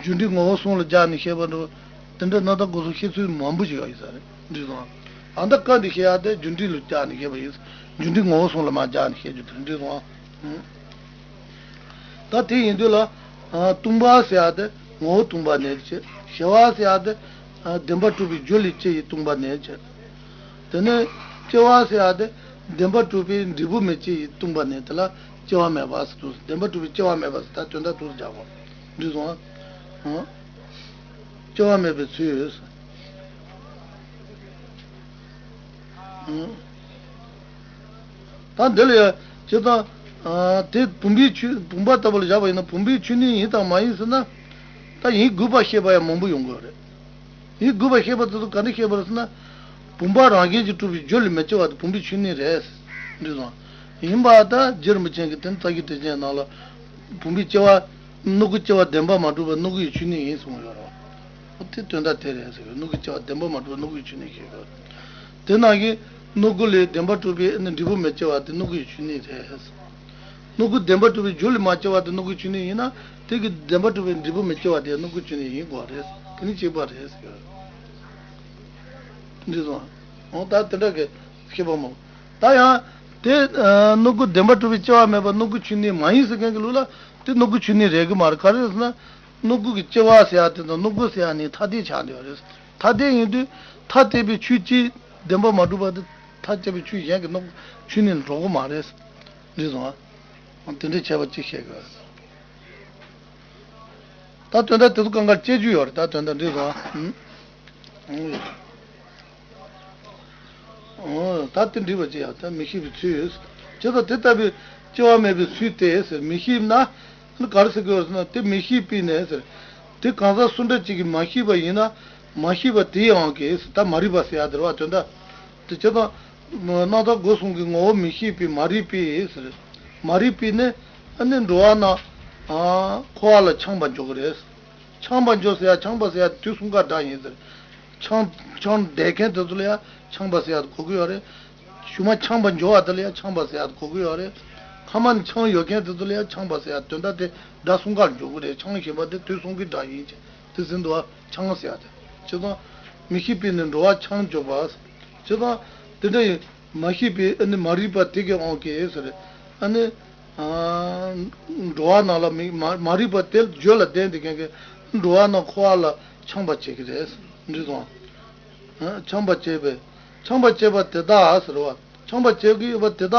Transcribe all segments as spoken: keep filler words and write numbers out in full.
རྒྱུ་འབྲས་ངོ་བོ་གསུམ་ལ་སྦྱར་ནས་བཤད་པ་འདྲ། དེ་འདྲ་རྣམ་དག་སྒོ་གསུམ་བཤད་ཚུལ་མང་པོ་ཞིག་ཡོད་ས་རེད། འགྲིག་སོང་ཨ། ཨ་ད་སྐབས་འདི་བཤད་ཡ་དེ་རྒྱུ་འབྲས་ལ་སྦྱར་ནས་བཤད་པ་ཡིན། རྒྱུ་འབྲས་ངོ་བོ་གསུམ་ལ་མར་སྦྱར་ནས་བཤད་རྒྱུ་དེ་འགྲིག་སོང་ཨ། ད་དེ་ཡིན་དུས་ལ། ཨ་སྟོང་པ་ཟེར་ཡ་དེ་ངོ་བོ་སྟོང་པ་གནས་བྱེད། ཞི་བ་ཟེར་ཡ་དེ། ཨ་བདེན་པར་གྲུབ་པའི་རྒྱུ་ལས་སྐྱེ་བའི་སྟོང་པ་གནས་བྱེད། དེ་ནས་སྐྱེ་བ་ཟེར་ཡ་དེ་བདེན་པར་གྲུབ་པའི་འབྲས་བུ་མི་སྐྱེ་བའི་སྟོང་པ་གནས་དེ་ལ་སྐྱེ་བ་མེད་པ་ཟེར་དུས། བདེན་པར་གྲུབ་པའི་སྐྱེ་བ་མེད་པ་ཟེར་ད་དོན་དག་ཏུ་སྦྱར་བ་འགྲིག་སོང་ཨ། སྐྱེ་བ་མེད་པའི་ཚུལ་ཡོད་ཟེར། ད་འདི་ལ་ཡ་སྤྱིར་བཏང་། ཨ་དེ་བུམ་པའི་ཆོས་བུམ་པ་ལྟ་བུ་ལ་བཞག་པ་ཡིན་ན་བུམ་པའི་ཆོས་ཉིད་ཡིན་དང་མ་ཡིན་ཟེར་ན། ད་ཡིན་དགོས་པ་བཤད་པ་ཡང་མང་པོ་ཡོང་གི་རེད། ཡིན་དགོས་པ་བཤད་པ་དེ་ཚོ་ག་འདྲ་བཤད་པ་རེད་ཟེར་ན། བུམ་པ་རང་བཞིན་གྱིས་གྲུབ་པའི་རྒྱུ་ལས་མི་སྐྱེ་བ་དེ་བུམ་པའི་ཆོས་ཉིད་རེད། འགྲིག་སོང་། ཡིན་པ་ད་རྗེ་རིན་པོ་ཆེ་གིས་དེ་ནི་རྩ་རྒྱུད་འགྲེལ་ཆེན་ནང་ལ། བུམ་པའི་སྐྱེ་བ། སྣོད་ཀྱི་སྐྱེ་བ་བདེན་པར་མ་གྲུབ་པ་སྣོད་ཀྱི་ཆོས་ཉིད་ཡིན་གསུངས་ཡོད་རེད། འོ་དེ་དོན་དག་དེ་རེད་ཟེར་གི། སྣོད་ཀྱི་སྐྱེ་བ་བདེན་པར་མ་གྲུབ་པ་སྣོད་ཀྱི་ཆོས་ཉིད་ཞེས་གི། དེ་ནང་གི་སྣོད་ཀྱི་ལས་བདེན་པར་གྲུབ་པའི་ནི་འབྲས་བུ་མི་སྐྱེ་བ་དེ་སྣོད་ཀྱི་ཆོས་ཉིད་རེད། སྣོད་ཀྱི་བདེན་པར་གྲུབ་པའི་རྒྱུ་ལས་མ་སྐྱེ་བ་དེ་སྣོད་ཀྱི་ཆོས་ཉིད་ཡིན་ན། དེ་གི་བདེན་པར་གྲུབ་པའི་འབྲས་བུ་མི་སྐྱེ་བ་དེ་སྣོད་ཀྱི་ཆོས་ཉིད་ཡིན་དགོས་རེད། དེ་ནི་གཅིག་པ་རེད་ཟེར་གི། འདི་སོང་། འོ་ད་དེ་འདྲ་གི་ཤེས་པ་མོ། ད་ཡང་དེ་ཨ་སྣོད་ཀྱི་བདེན་པར་གྲུབ་པའི་སྐྱེ་བ་མེད་པ་སྣོད་ཀྱི་ཆོས་ཉིད་མ་ཡིན་ཟེར་མཁན་གྱི་ལུགས་ལ་དེ་སྣོད་ཀྱི་ཆོས་ཉིད་རེད་གི་མ་རེད། ག་རེ་རེད་ཟེར་ན། སྣོད་ཀྱི་སྐྱེ་བ་ཟེར་ཡ་དེ་དང་སྣོད་ཀྱི་ཟེར་ཡ་ནི་ཐ་དད་ཆགས་བསྡད་པ་རེད། ཐ་དད་ཡིན་དུས་ཐ་དད་པའི་ཆོས་གཅིག་བདེན་པར་མ་གྲུབ་པ་དེ་ཐ་དད་པའི་ཆོས་གཞན་གྱི་སྣོད་ཀྱི་ཆོས་ཉིད་ལ་འགྲོ་གི་མ་རེད། འདི་སོང་། དེ་འདྲའི་ཁྱད་པར་གཅིག་བཤད་དགོས། ད་དོན་དག་དེ་ཚོ་གང་གར་དཔྱད་རྒྱུ་ཡོད་རེད། ད་དོན་དག་འདི་སོང་། ཨོ། ད་དེ་འགྲིག་པ་ཅི་ཡང་ད་མི་ཤེས་པའི་ཚུལ་ཡོད། ཇི་ལྟར་དེ་ལྟ་བུའི་སྐྱེ་བ་མེད་པའི་ཚུལ་དེ་ཟེར་མི་ཤེས་ན། ག་རེ་ཟེར་དགོས་ཟེར་ན་དེ་མི་ཤེས་པས་ནས་ཟེར། དེ་གང་ཟག་སུ་འདྲ་ཅིག་གིས་མ་ཤེས་པ་ཡིན་ན། མ་ཤེས་པ་དེའི་དབང་གིས་ད་མ་རིག་པ་ཟེར་ཡ་དེ་རེད་བ། དོན་དག་དེ་ཇི་ལྟར་རྣམ་དག་སྒོ་གསུམ་གྱི་ངོ་བོ་མི་ཤེས་པས་མ་རིག་པས་ཟེར། མ་རིག་པས་ནི་ཨ་ནི་འགྲོ་བ་རྣམས་འཁོར་བ་ལ་འཁྱམས་པར་འཇོག་གི་རེད། འཁྱམས་པར་འཇོག་ཟེར་ཡ་འཁྱམས་པ་ཟེར་ཡ་དུས་གསུམ་ཀ་སྒྲ་ཡིན་ཟེར། འཁྱམས་འཁྱམས་བསྡད་མཁན་དེ་ཚོ་ལ་ཡང་འཁྱམས་པ་ཟེར་ཡ་གོ་གི་ཡོད་རེད། གཞུག་མ་འཁྱམས་པར་འགྱུར་བ་དེ་ལ་ཡང་འཁྱམས་པ་ཟེར་ཡ་གོ་གི་ཡོད་རེད། ཕ་མ་ནི་འཁྱམས་ཡོད་མཁན་དེ་ཚོ་ལ་ཡང་འཁྱམས་པ་ཟེར་ཡ་དོན་དག་དེ་སྒྲ་གསུམ་ཀར་འཇོག་གི་རེད། འཁྱམས་ཞེས་པ་དེ་དུས་གསུམ་གྱི་སྒྲ་ཡིན་ཅེས་དེ་ཟིན་འདུག་བ། འཁྱམས་ཟེར་ཡ་དེ་ཇི་ལྟར་མི་ཤེས་པས་ནི་འགྲོ་བ་འཁྱམས་འཇོག་པ། ཇི་ལྟར་དེ་འདྲ་ཡིན། མ་ཤེས་པའི་ཨ་ནི་མ་རིག་པ་དེ་གི་དབང་གིས་ཟེར། ཨ་ནི། ཨ་འགྲོ་བ་རྣམས་ལ་མི་མ་མ་རིག་པ་དེ་རྒྱུད་ལ་ལྡན་དེ་མཁན་གྱི་འགྲོ་བ་རྣམས་འཁོར་བ་ལ་འཁྱམས་པར་བྱེད་ཀྱི་རེད། འདི་སོང་། ཨ་འཁྱམས་པར་བྱེད་པས། འཁྱམས་པར་བྱེད་པ་དེ་དག་ཟེར་བ། འཁྱམས་པར་བྱེད་ཀྱི་ཡོད་པ་དེ་དག་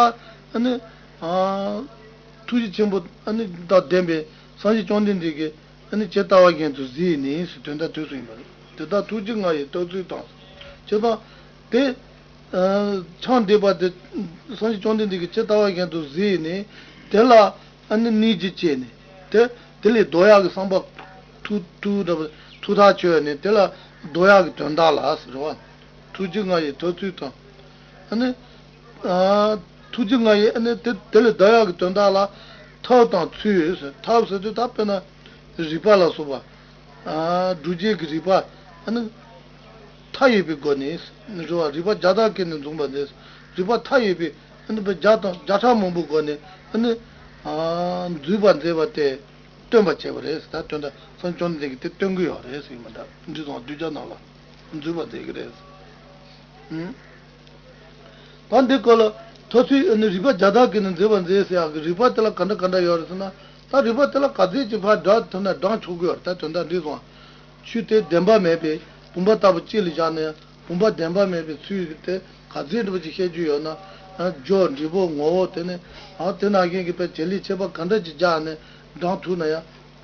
ཨ་ནི། ཨ་ཐུགས་རྗེ་ཆེན་པོ་ཨ་ནི་དང་ལྡན་པའི་སངས་རྒྱས་བཅོམ་ལྡན་འདས་ཀྱིས། ཨ་ནི་ཇི་ལྟ་བ་བཞིན་དུ་གཟིགས་ནས་ཟེར་དོན་དག་དུས་སུ་ཡིན་པ་རེད། དེ་དག་ཐུགས་རྗེ་མངའ་ཡི་བསྟོད་ཚུལ་དང་། ཇི་ལྟར་དེ། ཨ་འཁྱམས་བསྡད་པ་དེ་སངས་རྒྱས་བཅོམ་ལྡན་འདས་ཀྱིས་ཇི་ལྟ་བ་བཞིན་དུ་གཟིགས་ནས་དེ་ལ་ཨ་ནི་གནོད་བྱེད་བྱས་ནས་དེ་དེ་ལས་ཟློག་ཡག་གི་བསམ་པ་ཐུགས་ཐུགས་ཐུགས་ཐག་ཆོད་ནས་དེ་ལ་ཟློག་ཡག་གི་དོན་དག་ལ་ཟེར་བ། ཐུགས་རྗེ་མངའ་ཡི་བསྟོད་ཚུལ་དང་། ཨ་ནི། ཨ་ཐུགས་རྗེ་མངའ་ཡི་ཨ་ནི་དེ་དེ་ལས་ཟློག་ཡག་གི་དོན་དག་ལ་ཐབས་དང་ཚུལ་ཡོད་ཟེར། ཐབས་ཟེར་དུས་ད་དཔེར་ན་རིག་པ་ལ་སོགས་པ། ཨ་སྒྲུབ་བྱེད་ཀྱི་རིག་པ་ཨ་ནི་མཐའ་ཡས་པའི་སྒོ་ནས་རེད་བ། རིག་པ་བརྒྱ་དག་གིས་ནི་འཛིན་པ་འདི། རིག་པ་མཐའ་ཡས་པའི་ཨ་ནི་བརྒྱ་དང་བརྒྱ་ཕྲག་མང་པོའི་སྒོ་ནས་ཨ་ནི་ཨ་འཛིན་པ་མཛད་པ་དེ། སྟོན་པར་བྱེད་པ་རེད། ད་དོན་དག་སངས་རྒྱས་བཅོམ་ལྡན་འདས་ཀྱིས་དེ་སྟོན་གྱི་ཡོད་རེད་ཟེར་གྱི་མ་འདྲ། འདི་དང་གདུལ་བྱ་རྣམས་ལ་འཛུད་པར་མཛད་ཀྱི་རེད། ཨང་། ད་འདི་སྐོར་ལ་ཐོ་ཚུལ་ནི་རིག་པ་བརྒྱ་དག་གིས་ནི་མཛེས་པར་མཛད་ཟེར་ཡག་གི་རིག་པ་དེ་ལ་ག་འདྲ་ག་འདྲ་ཡོད་རེད་ཟེར་ན། ད་རིག་པ་དེ་ལ་ག་ཚད་ཅིག་ཕར་སྒྲ་ཐོན་ན་སྒྲ་ཆོག་གི་ཡོད་རེད། ད་དོན་དག་འདི་སོང་། ཆོས་དེ་བདེན་པ་མེད་པའི་བུམ་པ་ལྟ་བུ་གཅིག་ལ་བཞག་ནས། བུམ་པ་བདེན་པ་མེད་པའི་ཚུལ་དེ་ག་ཚད་འདྲ་པོ་ཅིག་བཤད་རྒྱུ་ཡོད་ན། ཨ་སྦྱོར་འབྲས་བུ་ངོ་བོ་དེ་ནི་ཨ་དེ་ན་མཁན་གྱི་དཔེ་བྱེད་ལས་ཁྱད་པར་ག་འདྲ་ཅིག་སྦྱར་ནས་བགྲང་ཐུབ་ན་ཡང་ད་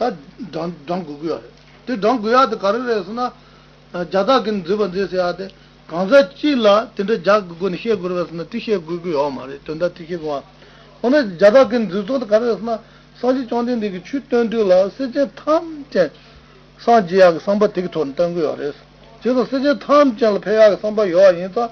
བགྲང་བགྲང་དགོས་ཀྱི་ཡོད་རེད། དེ་བགྲང་དགོས་ཡག་དེ་ག་རེ་རེད་ཟེར་ན། ཨ་བརྒྱ་དག་གིས་འཛིན་པར་མཛད་ཟེར་ཡག་དེ་གང་ཟག་གཅིག་ལ་དེ་འདྲ་རྒྱག་དགོས་ནས་བཤད་དགོས་རེད་པས་ཟེར་ན་དེ་བཤད་དགོས་ཀྱི་ཡོད་མ་རེད། དོན་དག་དེ་ཤེས་དགོས། འོ་ན་བརྒྱ་དག་གིས་འཛིན་སྟངས་དེ་ག་རེ་རེད་ཟེར་ན། སངས་རྒྱས་བཅོམ་ལྡན་འདས་ཀྱིས་ཆོས་སྟོན་དུས་ལ་སེམས་ཅན་ཐམས་ཅད། སངས་རྒྱས་ཡག་གི་བསམ་པ་དེ་གི་ཐོག་ནས་བཏང་གི་ཡོད་རེད། བྱས་ཙང་སེམས་ཅན་ཐམས་ཅད་ལ་ཕན་ཡག་གི་བསམ་པ་ཡོད་པ་ཡིན་ཙང་།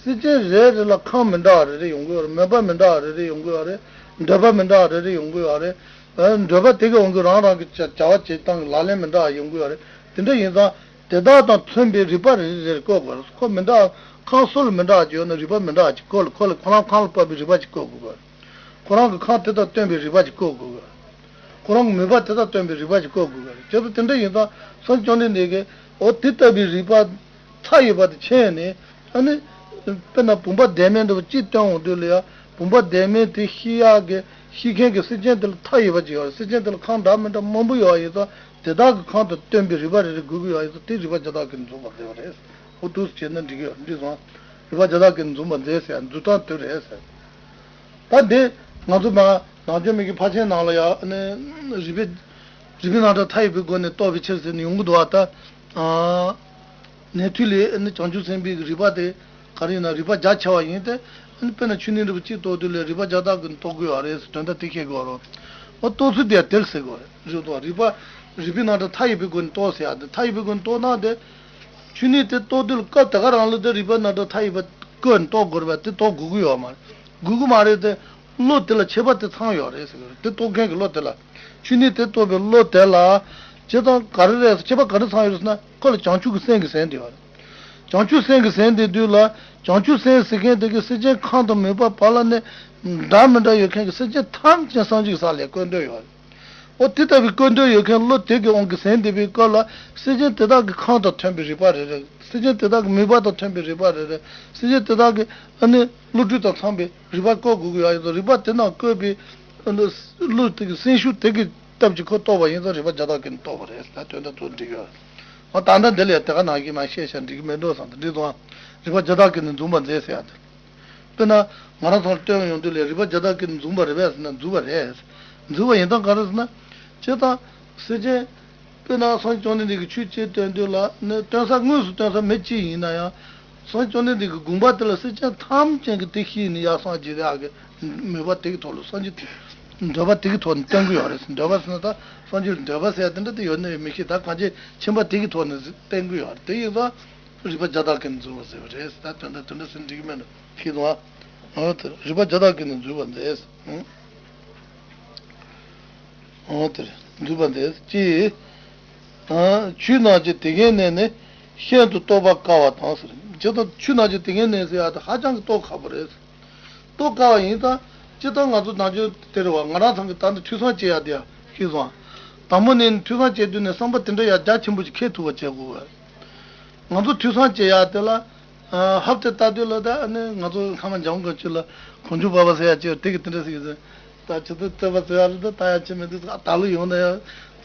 སེམས་ཅན་རེ་རེ་ལ་ཁམས་མི་འདྲ་བ་རེ་རེ་ཡོང་གི་ཡོད་རེད། མོས་པ་མི་འདྲ་བ་རེ་རེ་ཡོང་གི་ཡོད་རེད། འདོད་པ་མི་འདྲ་བ་རེ་རེ་ཡོང་གི་ཡོད་རེད། ཨ་འདོད་པ་དེ་གི་དབང་གིས་རང་རང་གི་བྱ་བྱ་བ་བྱེད་སྟངས་ཀྱི་ལག་ལེན་མི་འདྲ་བ་ཡོང་གི་ཡོད་རེད། དེ་འདྲ་ཡིན་ཙང་དེ་དག་དང་མཐུན་པའི་རིགས་པ་རེ་རེར་བཀོད་དགོས་རེད། ཁོ་མི་འདྲ་ཁམས་སུ་ལ་མི་འདྲ་བ་ཅིག་ཡོད་ན་རིགས་པ་མི་འདྲ་བ་ཅིག་བཀོད་ལ་ཁོ་ལ་ཁོ་རང་ཁམས་ལ་བབས་པའི་རིགས་པ་ཅིག་བཀོད་དགོས་རེད། ཁོ་རང་གི་ཁམས་དེ་དང་བསྟུན་པའི་རིགས་པ་ཅིག་བཀོད་དགོས་རེད། ཁོ་རང་གི་མོས་པ་དེ་དག་སྟོན་པའི་རིགས་པ་ཞིག་བཀོད་དགོས་པ་རེད། བྱས་ཙང་དེ་འདྲ་ཡིན་ཙང་སངས་རྒྱས་བཅོམ་ལྡན་འདས་ཀྱིས་འོ་དེ་ལྟ་བུའི་རིགས་པ་མཐའ་ཡས་པ་དེ་མཁྱེན་ནས། ཨ་ནི་དཔེར་ན་བུམ་པ་བདེན་མེད་འདྲ་བ་གཅིག་སྟོན་འོང་དུས་ལ་ཡང་བུམ་པ་བདེན་མེད་དེ་ཤེས་ཡག་གི་ཤེས་མཁན་གྱི་སེམས་ཅན་དེ་ལ་མཐའ་ཡས་པ་ཅིག་ཡོད་རེད། སེམས་ཅན་དེ་ལ་ཁམས་འདྲ་མི་འདྲ་མང་པོ་ཡོད་པ་ཡིན་ཙང་དེ་དག་གི་ཁམས་དང་བསྟུན་པའི་རིགས་པ་རེ་རེ་དགོས་ཀྱི་ཡོད་པ་ཡིན་ཙང་དེ་རིགས་པ་བརྒྱ་དག་གིས་འཛུམ་པར་མཛད་པ་རེད། འོ་འདུག་སེ་བྱས་ན་འགྲིག་གི་ཡོད་འགྲིག་སོང་། རིགས་པ་བརྒྱ་དག་གིས་འཛུམ་པར་མཛད་ཟེར་ཡ་འཛུམ་སྟངས་དེ་རེད་ཟེར། ད་འདི་ང་ཚོ་མ་ནང་ཆོས་མི་གི་ཕར་ཕྱིན་ནང་ལ་ཡང་ནི་རིགས་པའི་རིགས་པའི་རྣམ་གྲངས་མཐའ་ཡས་པའི་སྒོ་ནས་རྟོགས་པའི་ཕྱིར་ཟེར་ནས་ཡོང་གི་འདུག་བ། ད་ཨ་ནས་དུས་ལས་ནི་བྱང་ཆུབ་སེམས་དཔའི་རིགས་པ་དེ་ག་རེ་ཡིན་ན་རིགས་པ་རྒྱ་ཆེ་བ་ཡིན་ཏེ། ཨ་ནི་དཔེར་ན་ཆོས་ཉིད་རིག་པ་གཅིག་རྟོགས་དུས་ལས་རིགས་པ་བརྒྱ་དག་གིས་རྟོགས་དགོས་བ་རེད་ཟེར་དོན་དག་དེ་བཤད་དགོས་རོགས། འོ་རྟོགས་ཚུལ་དེ་ཡང་དེར་ཟེར་དགོས་རེད། རིགས་པ་རིགས་པའི་རྣམ་གྲངས་མཐའ་ཡས་པའི་སྒོ་ནས་རྟོགས་ཟེར་ཡ་དེ་མཐའ་ཡས་པའི་སྒོ་ནས་རྟོགས་ན་དེ། ཆོས་ཉིད་དེ་རྟོགས་དུས་ལ་སྐབས་དེ་ག་རང་ལ་དེ་རིགས་པ་རྣམ་གྲངས་མཐའ་ཡས་པ་བཀོད་ནས་རྟོགས་དགོས་རེད་པ། དེ་རྟོགས་དགོས་ཀྱི་ཡོད་མ་རེད། དགོས་ཀྱི་མ་རེད་དེ། བློ་དེ་ལ་ཁྱད་པར་དེ་ཚང་ཡོད་རེད་ཟེར་གི་རེད། དེ་རྟོགས་མཁན་གྱི་བློ་དེ་ལ། ཆོས་ཉིད་དེ་རྟོགས་པའི་བློ་དེ་ལ། ཇི་ལྟར་ག་རེ་རེད་ཟེར་ཁྱད་པར་ག་རེ་ཚང་ཡོད་རེད་ཟེར་ན་ཁོ་ལ་བྱང་ཆུབ་ཀྱི་སེམས་ཀྱི་ཟེར་དེ་ཡོད་རེད། བྱང་ཆུབ་སེམས་ཀྱི་ཟེར་དེ་དུས་ལ་བྱང་ཆུབ་སེམས་ཟེར་མཁན་དེ་གི་སེམས་ཅན་ཁམས་དང་མོས་པ་བར་ལ་ནི་འདྲ་མི་འདྲ་ཡོད་མཁན་གྱི་སེམས་ཅན་ཐམས་ཅད་སངས་རྒྱས་ཀྱི་ས་ལ་བཀོད་འདོད་ཡོད་རེད། འོ་དེ་ལྟ་བུའི་བཀོད་འདོད་ཡོད་མཁན་བློ་དེ་གི་དབང་གིས་ཟིན་བསྡད་པའི་སྐབས་ལ་སེམས་ཅན་དེ་དག་གི་ཁམས་དང་མཐུན་པའི་རིགས་པ་རེ་རེ། སེམས་ཅན་དེ་དག་གི་མོས་པ་དང་མཐུན་པའི་རིགས་པ་རེ་རེ། སེམས་ཅན་དེ་དག་གི་ཨ་ནི་བློ་གྲོས་དང་འཚམ་པའི་རིགས་པ་བཀོད་དགོས་ཀྱི་ཡོད་ཡོད་དོ། རིགས་པ་དེ་རྣམས་བཀོད་པའི་ཨ་ནི་བློ་དེ་གི་སེམས་ཤུགས་དེ་གི་སྟབས་ཀྱིས་ཁོ་རྟོགས་པ་ཡིན་ཙང་རིགས་པ་བརྒྱ་དག་གིས་ནི་རྟོགས་པ་རེད་ཟེར་ད་དོན་དག་ཚོ་འགྲིག་ཡོད་རེད། འོ་ད་ལྟ་འདི་ལ་ཡང་དེ་ག་ནང་བཞིན་མ་བཤད་བྱ་འགྲིག་གི་མེད་འགྲོ་བསམ་དུ་འགྲིག་སོང་། རིགས་པ་བརྒྱ་དག་གིས་ནི་འཛུམ་པར་མཛད་ཟེར་ཡ་དེ། དཔེར་ན་ང་རང་ཚོ་ལ་སྟོན་ཡོང་དུས་ལས་རིགས་པ་བརྒྱ་དག་གིས་འཛུམ་པ་རེད་པས་ཟེར་ན་འཛུམ་པ་རེད། འཛུམ་པ་ཡིན་སྟངས་ག་རེ་ཟེར་ན། ཇི་ལྟར་སེམས་ཅན། དཔེར་ན་སངས་རྒྱས་བཅོམ་ལྡན་འདས་ཀྱིས་ཆོས་གཅིག་སྟོན་དུས་ལ་ནི་སྟོན་ས་དངོས་སུ་སྟོན་ས་མི་གཅིག་ཡིན་ན་ཡང་། སངས་རྒྱས་བཅོམ་ལྡན་འདས་ཀྱི་དགོངས་པ་དེ་ལ་སེམས་ཅན་ཐམས་ཅད་ཀྱིས་དེ་ཤེས་ནས་ཡར་སངས་རྒྱས་ཡག་གི་མོས་པ་དེ་གི་ཐོག་ལ་སངས་རྒྱས་དེ་འདོད་པ་དེ་གི་ཐོག་ནས་སྟོན་གྱི་ཡོད་རེད་ཟེར། འདོད་པ་ཟེར་ན་ད་སངས་རྒྱས་འདོད་པ་ཟེར་ཡ་དེ་འདྲ་དེ་ཡོད་ནི་མི་ཤེས། ད་གང་ཅི་ཁྱིམ་པ་དེ་གི་ཐོག་ནས་སྟོན་གྱི་ཡོད་རེད། དེ་ཡིན་ཙང་། རིགས་པ་བརྒྱ་དག་གིས་འཛུམ་པར་མཛད་པ་རེད། ད་དོན་དག་དོན་དག་ཟེར་འགྲིག་གི་མེད་ནོ་ཤེས་སོང་ཨ། འོ་དེ་རིགས་པ་བརྒྱ་དག་གིས་ནི་འཛུམ་པར་མཛད། འོ་དེ་འཛུམ་པར་མཛད་ཅེས། ཆོས་རྣམས་ཀྱི་དེ་གའི་གནས་ནི་ཤིན་ཏུ་རྟོགས་པར་དཀའ་བ་དང་ཟེར། ཇི་ལྟར་ཆོས་རྣམས་ཀྱི་དེ་གའི་གནས་ཟེར་ཡ་དེ་ཧ་ཅང་གི་རྟོགས་ཁག་པོ་རེད། རྟོགས་དཀའ་བ་ཡིན་ཙང་། སྤྱིར་བཏང་ང་ཚོ་ནང་ཆོས་དེ་རེད་བ། ང་རང་ཚང་གི་ད་ནི་ཐོས་བསམ་བྱེད་ཡ་དེ་ཡ་ཤེས་སོང་ཨ། དང་པོ་ནས་ཐོས་བསམ་བྱེད་དུས་ནས་བསམ་པ་དེ་འདྲ་ཡ་རྒྱ་ཆེན་པོ་ཞིག་འཁྱེར་ཐུབ་པ་བྱེད་དགོས་བས། ང་ཚོ་ཐོས་བསམ་བྱེད་ཡ་དེ་ལ། ཧབ་དེ་ལྟ་དུས་ལ་ད་ནི་ང་ཚོ་སྔ་མ་འཇམ་དགུན་ཆོས་ལ་གོང་ཆུང་བར་པ་ཟེར་ཡ་ཅིག་ཡོད་དེ་གི་དེ་འདྲ་ཟེར་གི་ཟེར། ད་ཆུ་ཚོད་བཙོན་པ་བཙོན་ཡ་རེད། ད་ལྟ་ཡ་ཆེ་མི་འདུག་ད་ལོ་ཡོང་ན་ཡ་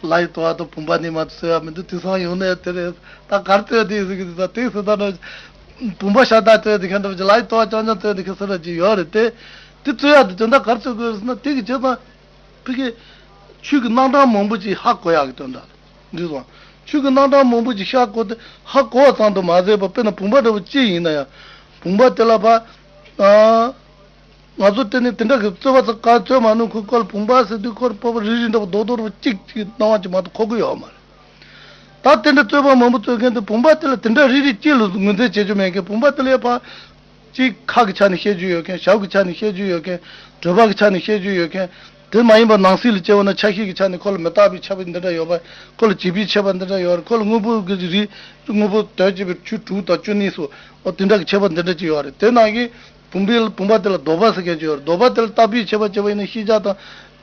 ལ་ཡི་དོ་བ་དང་བུམ་པ་ནི་མ་བཙོན་ཡ་མི་འདུག་ཐོས་བསམ་ཡོང་ན་ཡ་དེ་རེད། ད་གར་བཙོན་ཡ་དེ་ཡི་ཟེར་གི་འདུག་ད་དེ་ཟེར་ད་ན་བུམ་པ་ཤ་སྟག་བཙོན་ཡ་དེ་ཁ་འདྲ་བ་ཅིག་ལ་ཡི་དོ་བ་རྐྱང་རྐྱང་བཙོན་ཡ་དེ་ཁ་སེ་ར་ཅིག་ཡོད་རེད་དེ། དེ་བཙོན་ཡ་དེ་དོན་དག་གར་བཙོན་དགོས་རེད་ཟེར་ན་དེ་གི་བྱས་ཙང་། ཕ་གི་ཆོས་ཀྱི་རྣམ་གྲངས་མང་པོ་ཅིག་ཧ་གོ་ཡག་གི་དོན་དག་འདི་སོང་། ཆོས་ཀྱི་རྣམ་གྲངས་མང་པོ་ཅིག་ཤ་གོ་སྟེ་ཧ་གོ་བ་ཙམ་དུ་མ་ཟད་པར་དཔེར་ན་བུམ་པ་འདྲ་བོ་ཅིག་ཡིན་ན་ཡང་། བུམ་པ་དེ་ལ་ཕ། ཨ། ང་ཚོ་དེ་ནི་དེ་འདྲ་གི་བཙོན་པ་ཚོ་ག་བཙོན་མ་ནུ་ཁུ་ཀོལ་བུམ་པ་ཟེར་དུས་ཁོར་སྤོབས་པ་རིལ་རིལ་འདྲ་བོ་རྡོག་རྡོག་འདྲ་བོ་ཅིག་ཅིག་སྣང་བ་ཅིག་མ་གཏོགས་གོ་གི་ཡོད་མ་རེད། ད་དེ་འདྲ་བཙོན་པ་མང་པོ་བཙོན་མཁན་དེ་བུམ་པ་དེ་ལ་དེ་འདྲ་རིལ་རིལ་ཅིག་ལ་ངོས་འཛིན་བྱེད་རྒྱུ་མེད་མཁན་བུམ་པ་དེ་ལ་ཡ་ཕ། གཅིག་ཁ་གི་ཆ་ནས་བཤད་རྒྱུ་ཡོད་མཁན། ཞབས་ཀྱི་ཆ་ནས་བཤད་རྒྱུ་ཡོད་མཁན། གྲོད་པ་གི་ཆ་ནས་བཤད་རྒྱུ་ཡོད་མཁན། དེ་མ་ཡིན་པ་ནང་གསེས་ལ་སྐྱེ་བ་ན་ཆ་ཤས་ཀྱི་ཆ་ནས་ཁོ་ལ་མི་རྟག་པའི་ཁྱད་པར་འདི་འདྲ་ཡོད་པ། ཁོ་ལ་བྱིས་པའི་ཁྱད་པར་འདི་འདྲ་ཡོད་རེད། ཁོ་ལ་དངོས་པོ་གི་རིགས་དངོས་པོ་དོན་གཅིག་པའི་ཆོས་དྲུག་དང་བཅུ་གཉིས་སོགས་འོ་དེ་འདྲ་གི་ཁྱད་པར་འདི་འདྲ་ཅིག་ཡོད་རེད། དེ་ནང་གི་བུམ་པའི་བུམ་པ་དེ་ལ་ལྡོག་པ་ཟེར་མཁན་ཅིག་ཡོད་རེད། ལྡོག་པ་དེ་ལ་བརྟག་པའི་ཁྱད་པར་བྱས་པ་ཡིན་ན་ཤེས་བྱ་དང་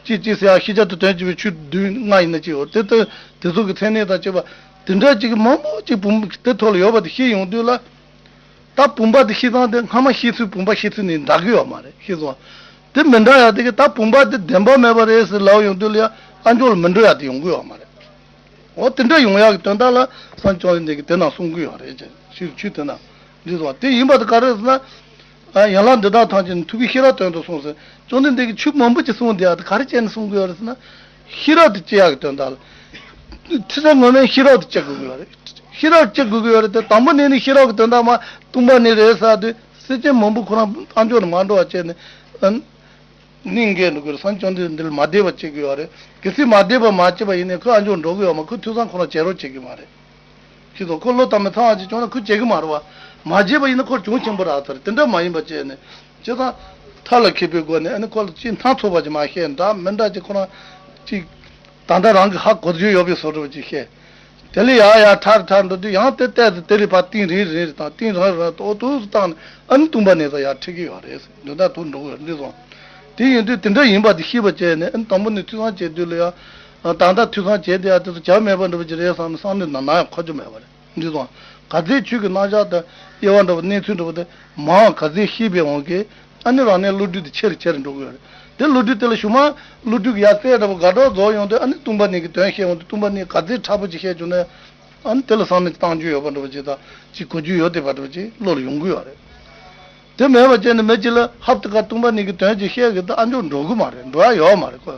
གཅིག་གཅིག་ཟེར་ཡ་ཤེས་བྱ་དང་དོན་གཅིག་པའི་ཆོས་བདུན་ལྔ་ཡིན་ན་ཅིག་ཡོད་རེད། དེ་ལྟར་དེ་ཚོ་གི་མཚན་གནས་དང་བཅས་པ་དེ་འདྲ་ཅིག་མང་པོ་ཅིག་བུམ་དེ་ཐོག་ལ་ཡོད་པ་དེ་ཤེས་ཡོང་དུས་ལ། ད་བུམ་པ་དེ་ཤེས་སྟངས་དེ་སྔ་མ་ཤེས་ཚུལ་བུམ་པ་ཤེས་ཚུལ་ནི་འདྲ་གི་ཡོད་མ་རེད། ཤེས་སོང་། དེ་མི་འདྲ་ཡ་དེ་གི་ད་བུམ་པ་དེ་བདེན་པ་མེད་པ་རེད་ཟེར་ལབ་ཡོང་དུས་ལ་ཡ་ཨ་མཆོག་ལ་མི་འགྲོ་ཡ་དེ་ཡོང་གི་ཡོད་མ་རེད། འོ་དེ་འདྲ་ཡོང་ཡ་གི་དོན་དག་ལ་སངས་རྒྱས་བཅོམ་ལྡན་འདས་ཀྱིས་དེ་ན་གསུང་གི་ཡོད་རེད་ཅེས་ཞུ་ཆོས་དེ་ན་འདི་སོང་། དེ་ཡིན་པ་དེ་ག་རེ་ཟེར་ན། ཡན་ལག་འདི་དག་ཐམས་ཅད་ནི་ཐུགས་ཀྱི་ཤེས་རབ་དོན་དུ་གསུངས་ཟེར། བཅོམ་ལྡན་འདས་ཀྱིས་ཆོས་མང་པོ་ཅིག་གསུངས་བསྡད་ཡ་དེ་ག་རེ་བྱས་ནས་གསུང་གི་ཡོད་རེད་ཟེར་ན། ཤེས་རབ་དེ་སྐྱེ་ཡག་གི་དོན་དག་ལ། ཐོས་བསམ་ངོ་མས་ཤེས་རབ་དེ་སྐྱེ་དགོས་ཀྱི་ཡོད་རེད། ཤེས་རབ་སྐྱེ་དགོས་ཀྱི་ཡོད་རེད་དེ་དང་པོ་ནས་ནི་ཤེས་རབ་ཀྱི་དོན་དག་མ་སྟོང་པ་ནས་རེད་ཟེར་དུས་སེམས་ཅན་མང་པོ་ཁོ་རང་ཨ་མཆོག་ནས་མ་འགྲོ་བ་བྱས་ནས་ཨ་ནི་འགལ་འགྲོ་གི་རེད། སངས་རྒྱས་བཅོམ་ལྡན་འདས་ལ་མ་བདེ་བ་བྱེད་ཀྱི་ཡོད་རེད། གལ་སྲིད་མ་བདེ་བ་མ་བྱས་པ་ཡིན་ནའི་ཁོ་ཨ་མཆོག་འགྲོ་གི་ཡོད་མ། ཁོ་ཐོས་བསམ་ཁོ་རང་བྱེད་རོགས་བྱེད་ཀྱི་མ་རེད། ཁྱེད་ཚོ་ཁོ་བློ་དང་མི་ཚང་བ་ཅིག་བྱུང་ན་ཁོ་བྱེད་ཀྱི་མ་རེད་བ། མ་བྱས་པ་ཡིན་ན་ཁོ་གྱོང་ཆེན་པོ་རག་ཚར་དེ་འདྲ་མ་ཡིན་པ་བྱས་ནས་བྱས་ཙང་མཐའ་ལ་ཁེལ་པའི་སྒོ་ནས་ཨ་ནི་ཁོ་ལ་ཅིག་སྣ་ཚོགས་པ་ཅིག་མ་བཤད་འདྲ་མི་འདྲ་ཅིག་ཁོ་རང་ཅིག་ད་ལྟ་རང་གི་ཧ་གོ་རྒྱུ་ཡོད་པའི་བཟོ་འདྲ་བ་ཅིག་བཤད། དེ་ལས་ཡར་ཡར་ཁྲར་ཁྲར་འགྲོ་དུས་ཡང་དེ་ལྟས་སུ་དེ་རེད་པ་གཏིང་རིང་རིང་རེད་དང་གཏིང་རིང་རིང་ཏོག་ཏོག་སུ་བཏང་ནས་ཨ་ནི་སྟོང་པ་ནས་ས་ཡར་ཁྲིད་ཀྱི་ཡོད་རེད་ཟེར་འདི་ལྟར་དུ་འགྲོ་གི་ཡོད་འདི་སོང་། དེ་ཡིན་དུས་དེ་འདྲ་ཡིན་པ་དེ་ཤེས་པ་བྱས་ནས་ཨ་ནི་དང་པོ་ནས་ཐོས་བསམ་བྱེད་དུས་ལ་ཡང་། ད་ལྟ་ཐོས་བསམ་བྱས་དེ་ཡང་དེ་ཚོ་བྱ་མེད་པ་འདྲ་པོ་ཅིག་རེད་བསམ་ནས་བསམ་བློ་ནང་ན་ཡང་འཁོར་རྒྱུ་མེད་པ་རེད། འདི་ཚོ་ག་ཚོད་ཆོས་ཀྱི་རྣམ་གཞག་དང་དབྱེ་བ་འདྲ་པོ་གནས་ཚུལ་འདྲ་པོ་དེ་མང་ག་ཚོད་ཤེས་པའི་དབང་གིས་ཨ་ནི་རང་ནས་བློ་གྲོས་དེ་ཆེ་རུ་ཆེ་རུ་འགྲོ་གི་ཡོད་རེད། དེ་བློ་གྲོས་དེ་ལ་གཞུག་མ་བློ་གྲོས་ཀྱི་ཡར་རྩལ་འདྲ་པོ་དགའ་གྲོགས་རྫོགས་ཡོང་དུས་ཨ་ནི་སྟོང་པ་ཉིད་ཀྱི་དོན་ཤེས་ཡོང་དུས་སྟོང་པ་ཉིད་ག་ཚོད་མཁྲེགས་པོ་ཅིག་ཤེས་བྱུང་ན་ཨ་ནི་དེ་ལ་བསམ་བློ་ཅིག་བཏང་རྒྱུ་ཡོད་པ་འདྲ་པོ་ཅིག་དང་ཅིག་གོ་རྒྱུ་ཡོད་བསྡད་པ་འདྲ་པོ་ཅིག་བློ་ལ་ཡོང་གི་ཡོད་རེད། དེ་མེད་པ་བྱས་ནས་མི་གཅིག་ལ་ཧབ་ཏེ་ཀ་སྟོང་པ་ཉིད་ཀྱི་དོན་ཅིག་བཤད་གི་ད་ཨ་མཆོག་འགྲོ་གི་མ་རེད། འགྲོ་ཡ་ཡོད་མ་རེད་ཁོ།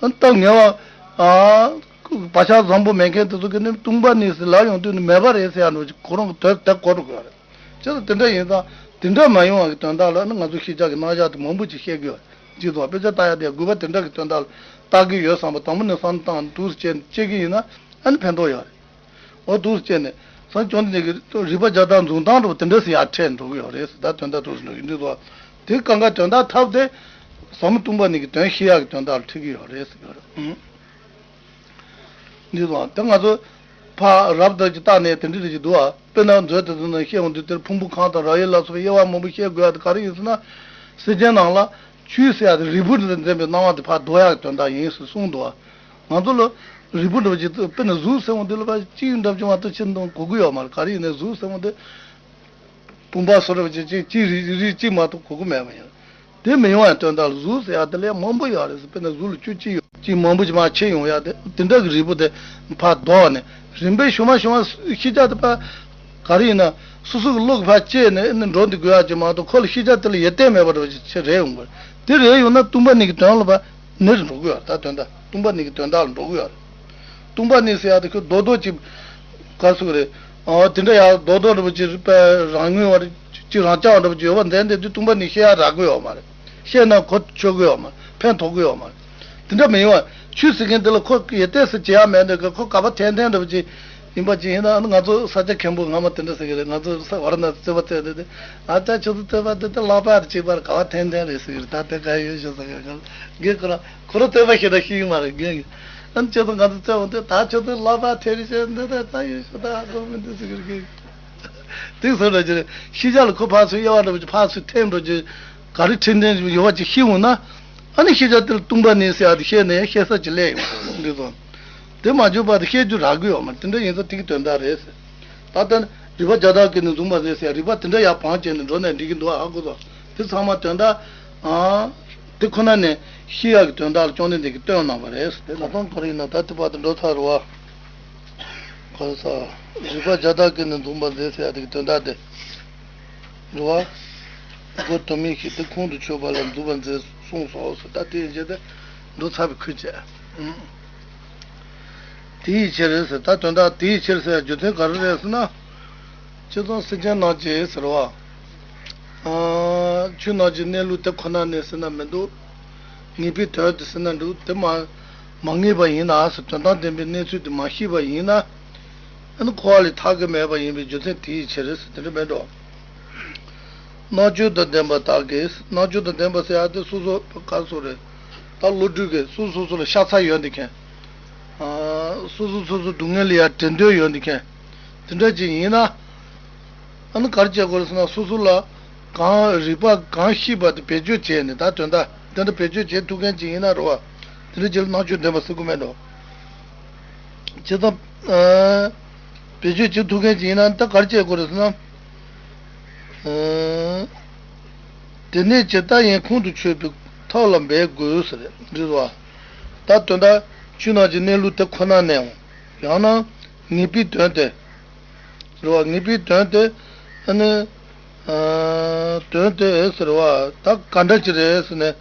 ད་ངེས་པ། ཨ། བག་ཆགས་བཟང་པོ་མེད་མཁན་དེ་ཚོ་གིས་ནི་སྟོང་པ་ཉིད་ཟེར་ལབ་ཡོང་དུས་ནི་མེད་པ་རེད་ཟེར་ཡ་འགྲོ་ཅིག་ཁོ་རང་གི་དོན་དེ་གོ་འགྲོ་དགོས་རེད། ཅི་ལྟར་དེ་འདྲ་ཡིན་ཙང་དེ་འདྲ་མ་ཡོང་བ་གི་དོན་དག་ལ་ནི་ང་ཚོ་ཤེས་བྱ་གི་རྣམ་གཞག་དེ་མང་པོ་ཅིག་བཤད་ཀྱི་ཡོད་རེད། ཅི་ཙང་དཔེ་ཆ་ལྟ་ཡ་དེ་དགོས་པ་དེ་འདྲ་གི་དོན་དག་ལ་ལྟ་གི་ཡོད་བསམ་པ་དང་པོ་ནས་བསམ་བློ་བཏང་འདུག་སེ་བྱས་བྱེད་ཀྱི་ཡིན་ན་ཨ་ནི་ཕན་ཐོགས་ཡོད་རེད། འོ་འདུག་སེ་བྱས་ནས་སངས་རྒྱས་བཅོམ་ལྡན་འདས་ཀྱི་རིག་པ་བརྒྱ་སྟོང་འཛིན་སྟངས་འདྲ་པོ་དེ་འདྲ་ཟེར་ཡར་འཕྲད་འགྲོ་གི་ཡོད་རེད་ཟེར། ད་དོན་དག་འདུག་སེ་འགྲོ་གི་འདུག་ཙང་དེ་གང་ག་དོན་དག་ཐབས་དེ་ཟབ་མོ་སྟོང་པ་ཉིད་ཀྱི་དོན་ཤེས་ཡག་གི་དོན་དག་ལ་འཁྲིད་ཀྱི་ཡོད་རེད་ཟེར་གྱི་ཡོད་རེད། ཨང་། འདི་ཙང་དེ་ང་ཚོ་ཕ་རབ་དང་ཅིག་བལྟས་ནས་དེ་འདྲ་རེ་ཞིག་འདུག་ཨ། དཔེར་ན་མཛོད་དེ་ཚོ་ནང་བཤད་འོང་དུས་དེར་ཕུང་པོ་ཁམས་དང་རབ་དབྱེ་ལ་སོགས་པའི་དབྱེ་བ་མང་པོ་བཤད་དགོས་ཡག་དེ་ག་རེ་ཡིན་ཟེར་ན། སེམས་ཅན་རྣམས་ལ་ཆོས་ཟེར་ཡག་དེ་རིལ་བུ་འདྲ་འཛིན་པའི་སྣང་བ་དེ་ཕར་ལྡོག་ཡག་གི་དོན་དག་ཡིན་ཟེར་གསུངས་འདུག་ཨ། ང་ཚོ་ལ་རིལ་བུ་འདྲ་པོ་ཅིག་དཔེར་ན་གཟུགས་ཟེར་འོང་དུས་ལ་ཕར་གཅིག་འདྲ་པོ་ཅིག་མ་གཏོགས་ཕྱིར་འདོན་གོ་གི་ཡོད་མ་རེད། ག་རེ་ཡིན་ནའི་གཟུགས་ཟེར་འོང་དུས་བུམ་པ་བཟོ་འདྲ་པོ་ཅིག་གཅིག་གཅིག་རིལ་རིལ་གཅིག་མ་གཏོགས་གོ་གི་མེད་པ་ཡིན། དེ་མི་ཡོང་བའི་དོན་དག་ལ་གཟུགས་ཟེར་ཡག་དེ་ལས་མང་པོ་ཡོད་རེད་ཟེར། དཔེར་ན་གཟུགས་ལ་བཅུ་གཅིག་ཡོད་ཅིག་མང་པོ་ཅིག་མར་ཕྱེ་ཡོང་ཡག་དེ་དེ་འདྲ་གི་རིལ་བུ་དེ་ཕར་ལྡོག་ནས་རིམ་པས་ཞུ་མ་ཞུ་མ་ཤེས་བྱ་དེ་ཕར་ག་རེ་ཡིན་ན་སོ་སོ་གི་བློ་གི་ཕར་སྐྱེས་ནས་ཨ་ནི་འགྲོ་འདི་དགོས་ཡག་ཅིག་མ་གཏོགས་ཁོ་ལ་ཤེས་བྱ་དེ་ལ་ཡིད་བརྟན་མེད་པ་འདྲ་པོ་ཅིག་ཆེ་རེད་ཡོང་གི་རེད། དེ་རེད་ཡོང་ན་སྟོང་པ་ཉིད་ཀྱི་དོན་ལ་ཕར་ནི་རུ་འགྲོ་གི་ཡོད་རེད། ད་དོན་དག་སྟོང་པ་ཉིད་ཀྱི་དོན་དག་ལ་འགྲོ་གི་ཡོད་རེད། སྟོང་པ་ཉིད་ཟེར་ཡག་དེ་ཁོ་རྡོག་རྡོག་ཅིག་ག་ཟེར་དགོས་རེད། ཨ་དེ་འདྲ་ཡག་རྡོག་རྡོག་འདྲ་པོ་ཅིག་རང་ངོས་བར་ཅིག་རང་རྐྱ་བ་འདྲ་པོ་ཅིག་ཡོད་པ་འདྲ་འདྲ་དུས་སྟོང་པ་ཉིད་བཤད་ཡག་རག་གི་ཡོད་མ་རེད། བཤད་ན་གོ་ཆོད་གི་ཡོད་མ་རེད། ཕན་ཐོགས་གི་ཡོད་མ་རེད། དེ་འདྲ་མི་ཡོང་བ་ཆོས་ཟེར་མཁན་དེ་ལ་ཁོ་ཡིད་བརྟན་ཟེར་བྱེད་ཡག་མེད་འདུག་ག་ཁོ་ག་པ་འཐེན་འཐེན་འདྲ་པོ་ཅིག་ཡིན་པ་ཅིག་ཡིན་ན་ང་ཚོ་ས་སྐྱ་མཁན་པོ་སྔ་མ་དེ་འདྲ་ཟེར་གི་རེད། ང་ཚོ་ས་ཝཱ་ར་ཎ་སི་རྩོད་པ་རྩོད་དེ་དེ་ཨ་ཅག་ཁྱོད་ཚོ་རྩོད་པ་དེ་དེ་ལག་པ་དེ་གཅིག་པར་ག་པ་འཐེན་འཐེན་རེད་ཟེར་གི་རེད། ད་དེ་ག་ཡོད་ཤོད་ཟེར་གི་རེད། རྒན་ཁོ་རང་ཁོ་རང་རྩོད་པ་ཤེས་ན་ཤེས་ཀྱི་མ་རེད་རྒན་གྱིས། ཨ་ནི་ཁྱོད་ཚོ་ང་ཚོ་རྩོད་འོང་དུས་ད་ཁྱོད་ཚོ་ལག་པ་འཐེན་རེ་བྱས་འདི་ད་ད་ཡོད་ཤོད་ད་ཧ་གོ་མི་འདུག་ཟེར་གི་རེད་རྒན་གྱིས། དེ་བཟོ་འདྲ་ཅིག་རེད། ཤེས་བྱ་ལ་ཁོ་ཕར་ཚུར་དབྱེ་བ་འདྲ་པོ་ཅིག་ཕར་ཚུར་འཐེན་འགྲོ་ཅིག་ག་རེ་འཕྲོད་བསྟེན་ཡོད་པ་ཅིག་ཤེས་འོང་ན། ཨ་ནི་ཤེས་བྱ་དེ་ལ་སྟོང་པ་ཉིད་ཟེར་ཡག་དེ་ཤེས་ནས་ཤེས་ས་ཅིག་སླེབས་ཡོང་འདི་ཚོ། དེ་མ་འཇོག་པ་དེ་ཤེས་རྒྱུ་རག་གི་ཡོད་མ་རེད། དེ་འདྲ་ཡིན་ཙང་དེ་གི་དོན་དག་རེད་ཟེར། ད་ལྟ་ནི་རིག་པ་བརྒྱ་དག་གིས་ནི་བཟུང་བ་རེད་ཟེར་ཡག་རིག་པ་དེ་འདྲ་ཡར་སྤངས་བྱས་ནས་འགྲོ་ནས་འགྲིག་གི་འདུག་ཨ་ཧ་གོ་སོང་། དེ་ཚང་མ་དོན་དག་ཨ། དེ་ཁོ་ན་ནས་ཤེས་ཡག་གི་དོན་དག་ལ་བཅོམ་ལྡན་འདས་ཀྱིས་སྟོན་གནང་བ་རེད་ཟེར། དེ་ལ་དང་ག་རེ་ཡིན་ན་ད་དེ་བར་དུ་འགྲོ་ཚར་རེད་བ། ག་རེ་ཟ། རིག་པ་བརྒྱ་དག་གིས་ནི་བཟུང་བ་མཛད་ཟེར་ཡག་དེ་གི་དོན་དག་དེ། རེད་བ། སྒོ་དུ་མའི་ཤེས་དེ་ཁོང་དུ་ཆུད་པ་ལ་འཛུད་པར་མཛད་གསུངས་སོ་ཟེར། ད་དེ་ཡིན་ཕྱིར་དེ་འགྲོ་ཚར་བའི་ཁུལ་བྱས། ཨང་། དེའི་ཕྱིར་ཟེར། ད་དོན་དག་དེའི་ཕྱིར་ཟེར་རྒྱུ་མཚན་ག་རེ་རེད་ཟེར་ན། སྤྱིར་བཏང་སེམས་ཅན་རྣམས་ཀྱི་ཟེར་བ། ཨ། ཆོས་རྣམས་ཀྱི་གནས་ལུགས་དེ་ཁོ་ན་ནས་ཟེར་ན་མི་འདུག་ངེས་པའི་དོན་དེ་ཟེར་ན་འདུག་དེ་མ་མ་ངེས་པ་ཡིན་ན་ཟེར། དོན་དམ་བདེན་པའི་གནས་ཚུལ་དེ་མ་ཤེས་པ་ཡིན་ན། ཨ་ནི་འཁོར་བ་ལས་ཐར་གྱི་མེད་པ་ཡིན་པའི་རྒྱུ་མཚན་དེའི་ཕྱིར་ཟེར་དེ་འདྲ་མེད་འགྲོ། རྣམ་དཔྱོད་དང་ལྡན་པ་དག་གིས། རྣམ་དཔྱོད་དང་ལྡན་པ་ཟེར་ཡག་དེ་སོ་སོ་ག་རེ་ཟེར་དགོས་རེད། ད་བློ་གྲོས་ཀྱིས་སོ་སོ་སོ་ལ་ཤ་ཚ་ཡོད་འདི་མཁན། ཨ། སོ་སོ་སོ་སོ་སྡུག་བསྔལ་ལ་ཡ་དྲན་འདོད་ཡོད་འདི་མཁན། དེ་འདྲ་ཅིག་ཡིན་ན། ཨ་ནི་ག་རེ་བྱེད་དགོས་རེད་ཟེར་ན་སོ་སོ་ལ་གང་རིག་པ་གང་ཤེས་པ་དེ་བེད་སྤྱོད་བྱས་ནས། ད་དོན་དག་དེ་འདྲ་བེད་སྤྱོད་བྱེད་ཐུབ་མཁན་ཅིག་ཡིན་ན་རེད་བ། དེ་འདྲ་ཅིག་ལ་རྣམ་དཔྱོད་ལྡན་པ་ཟེར་དགོས་མེད་འགྲོ། བྱས་ཙང་། ཨ། བེད་སྤྱོད་བྱེད་ཐུབ་མཁན་ཅིག་ཡིན་ན་ད་ག་རེ་བྱེད་དགོས་རེད་ཟེར་ན། ཨ། དེ་ནས་ཇི་ལྟར་ཡང་ཁོང་དུ་ཆུད་པའི་ཐབས་ལ་འབད་དགོས་ཟེར་རེད་བ། ད་དོན་དག་ཆོས་རྣམས་ཀྱི་གནས་ལུགས་དེ་ཁོ་ན་ནས་འོང་། ཡང་ན་ངེས་པའི་དོན་དེ། རེད་བ། ངེས་པའི་དོན་དེ། ཨ་ནི། ཨ། དོན་དེ་ཟེར་བ་ད་ག་འདྲ་ཅིག་རེད་ཟེར་ནས།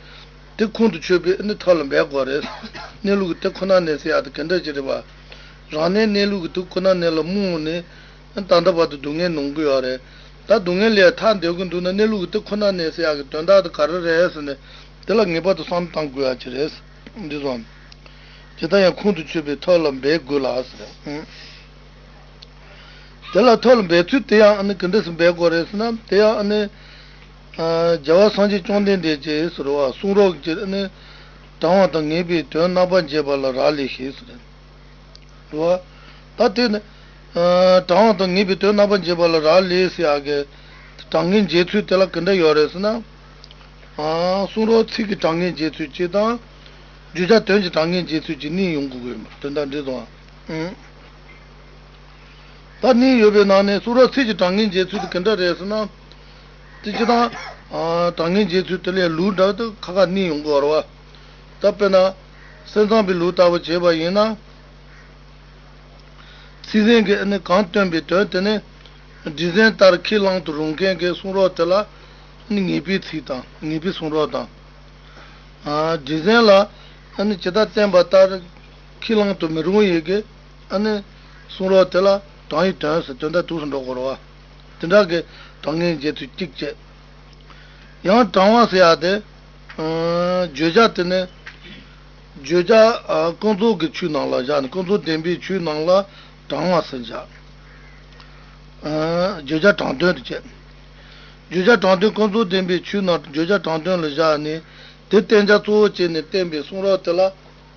དེ་ཁོང་དུ་ཆུད་པའི་ཨ་ནི་ཐབས་ལ་འབད་དགོས་རེད། གནས་ལུགས་ཀྱི་དེ་ཁོ་ན་ནས་ཟེར་ཡག་དེ་ག་འདྲ་ཅིག་རེད་བ། རང་གནས་གནས་ལུགས་ཀྱི་དེ་ཁོ་ན་ནས་ལ་རྨོངས་ནས་ད་ལྟ་བར་དུ་སྡུག་བསྔལ་མྱོང་གི་ཡོད་རེད། ད་སྡུག་བསྔལ་ལས་ཐར་འདོད་ཀྱི་འདུག་ན་གནས་ལུགས་ཀྱི་དེ་ཁོ་ན་ནས་ཟེར་ཡག་གི་དོན་དག་དེ་ག་རེ་རེད་ཟེར་ནས་དེ་ལ་ངེས་པར་དུ་བསམ་བློ་བཏང་དགོས་ཡག་ཅིག་རེད། འདི་སོང་། དེ་ལྟར་ཡང་ཁོང་དུ་ཆུད་པའི་ཐབས་ལ་འབད་དགོས་ལ་ཟེར། དེ་ལ་ཐབས་ལ་འབད་ཚུལ་དེ་ཡང་ཨ་ནི་ག་འདྲ་སེ་འབད་དགོས་རེད་ཟེར་ན། དེ་ཡང་ཨ་ནི། ཨ། རྒྱལ་བ་སངས་རྒྱས་བཅོམ་ལྡན་འདས་ཀྱིས་ཟེར་བ་གསུང་རབ་ཀྱི་ཨ་ནི། དྲང་བ་དང་ངེས་པའི་དོན་རྣམ་པར་འབྱེད་པ་ལ་རག་ལས་ཤིག་ཟེར། རེད་བ། ད་དེ་ནི། ཨ། དྲང་བ་དང་ངེས་པའི་དོན་རྣམ་པར་འབྱེད་པ་ལ་རག་ལས་ཟེར་ཡག་གི་གྲངས་ངེས་འབྱེད་ཚུལ་དེ་ལ་ག་འདྲ་ཡོད་རེད་ཟེར་ན། ཨ། གསུང་རབ་ཚིག་གི་གྲངས་ངེས་འབྱེད་ཚུལ་གཅིག་དང་། བརྗོད་བྱ་དོན་གྱི་གྲངས་ངེས་འབྱེད་ཚུལ་གྱི་གནས་ཡོང་དགོས་ཀྱི་ཡོད་པ་དོན་དག་འགྲིག་སོང་ཨ། ཨང་། ད་གནས་ཡོད་པའི་ནང་ནས་གསུང་རབ་ཚིག་གི་གྲངས་ངེས་འབྱེད་ཚུལ་དེ་ག་འདྲ་རེད་ཟེར་ན། དེ་སྤྱིར་བཏང་། ཨ། གྲངས་ངེས་འབྱེད་ཚུལ་དེ་ལས་ལུགས་འདྲ་དེ་ཁ་ཁ་གནས་ཡོང་དགོས་རེད་བ། ད་དཔེར་ན། སེམས་ཙམ་པའི་ལུགས་ལྟ་བུ་བྱས་པ་ཡིན་ན། ཚིག་ཟིན་གྱི་ཨ་ནི་གང་སྟོན་པའི་དོན་དེ་ནི། སྒྲས་ཟིན་ལྟར་ཁས་བླང་དུ་རུང་མཁན་གྱི་གསུང་རབ་དེ་ལ་ཨ་ནི་ངེས་པའི་ཚིག་དང་ངེས་པའི་གསུང་རབ་དང་། ཨ། སྒྲས་ཟིན་ལ་ཨ་ནི་ཇི་ལྟར་བསྟན་པ་ལྟར་ཁས་བླང་དུ་མི་རུང་ཡི་གི་ཨ་ནི་གསུང་རབ་དེ་ལ་དྲང་ཡི་དོན་ཟེར་དོན་དག་དུས་སུ་འགྲོ་དགོས་རེད་བ། དེ་འདྲ་གི་གྲངས་ངེས་འབྱེད་ཚུལ་གཅིག་བྱས། ཡང་དྲང་བ་ཟེར་ཡ་དེ། ཨ། བརྗོད་བྱ་དེ་ནི། བརྗོད་བྱ། ཨ། ཀུན་རྫོབ་ཀྱི་ཆོས་རྣམས་ལ་བཞག་ནས་ཀུན་རྫོབ་བདེན་པའི་ཆོས་རྣམས་ལ་དྲང་བ་ཟེར་བཞག་ཨ། བརྗོད་བྱ་དྲང་དོན་དུ་བྱས། བརྗོད་བྱ་དྲང་དོན་ཀུན་རྫོབ་བདེན་པའི་ཆོས་རྣམས་བརྗོད་བྱ་དྲང་དོན་ལ་བཞག་ནས་དེ་བསྟན་བྱ་གཙོ་བོ་བྱས་ནས་བསྟན་པའི་གསུང་རབ་དེ་ལ་